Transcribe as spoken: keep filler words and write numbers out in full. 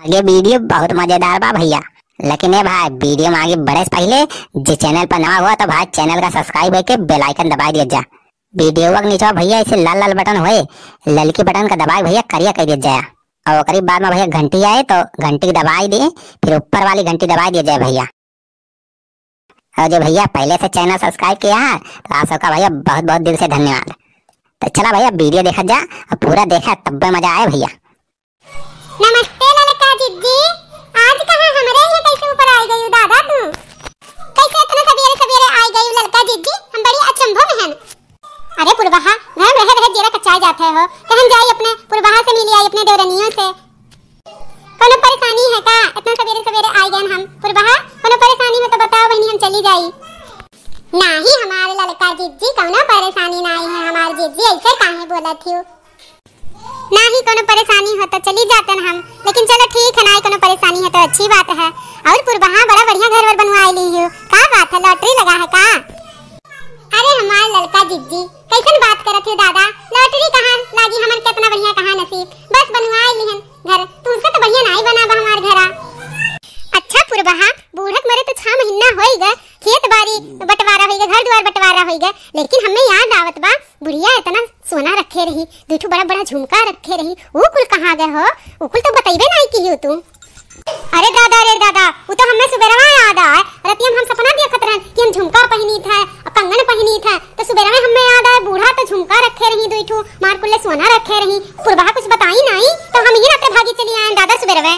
आगे video बहुत मजेदार बा भइया, लेकिन ए भाई, video में आगे बढ़े से पहिले जे channel पर नवा हुआ तो भाई channel का subscribe करके bell icon दबाइ दिया जा। Video के नीचे भइया ऐसे लाल लाल button होए, ललकी button का दबाइ भइया करिया कइ दिया जाए, और ओकरी बाद में भइया घंटी आए तो घंटी के दबाइ दे, फिर ऊपर वाली घंटी दबाइ दिया जाए भइया। और जो भइया पहिले से channel subscribe किया है तो आप सबका भइया बहुत बहुत दिल से धन्यवाद। तो चला भइया video देखा जा और पूरा देखा तब्बे मजा आए भइया। नमस्ते ललका जिज्जी, आज कहाँ हमरे यहाँ कैसे ऊपर आइ गयू दादा तू? कैसे इतना सबेरे सबेरे आइ गयू ललका जिज्जी? हम बड़ी अचंभो में हन। अरे पुरबहा, घर में रहे रहे जियरा कच्चाइ जात है हो, कहन जाई अपने पुरबहा से मिली आई, अपने देवरनियों से। कोनो परेशानी है का? इतना सबेरे सबेरे आइ गयन हम। पुरबहा, कोनो परेशानी हो तो बताओ बहिनी, हम चली जाई। नाही हमार ललका जिज्जी, कोनो परेशानी नाही है हमार जिज्जी, ऐसे काहे बोलत हियो? नाही कोनो परेशानी हो तो चली जातन हम, लेकिन चलो ठीक है, नाही कोनो परेशानी है तो अच्छी बात है। और पुरबहा बड़ा बढ़िया घर वर बनवाइ ली हो, का बात है, lottery लगा है का? अरे हमार ललका जिज्जी, कैसन बात करत हो दादा, lottery कहाँ लागी, हमन केतना बढ़िया कहाँ नसीब, बस बनवाइ लिहन घर, तुमसे तो बढ़िया नाही बना बा हमार घरा। अच्छा पुरबहा, बूढ़क मरे तो छह महीना होइ गए, खेत बारी बंटवारा होइ गए, घर दुआर बंटवारा होइ गए, लेकिन हमें याद आवत बा बुढ़िया इतना सोना रखे रही, दुइ ठो बड़ा बड़ा झुमका रखे रही, उ कुल कहाँ गए हो? उ कुल तो बतइबे नाही किहू तू। अरे दादा, अरे दादा, उ तो हमें सुबेरवा याद आए। रतिया में हम सपना देखत रहन कि हम झुमका पहिनी थे, कंगन पहिनी थे, तो सुबेरवा हमें याद आए बूढ़ा तो झुमका रखे रही, दुइ ठो मार कुल्ले सोना रखे रही। पुरबहा कुछ बताई नाही तो हम ही रात भागी चली आए दादा सुबेरवा।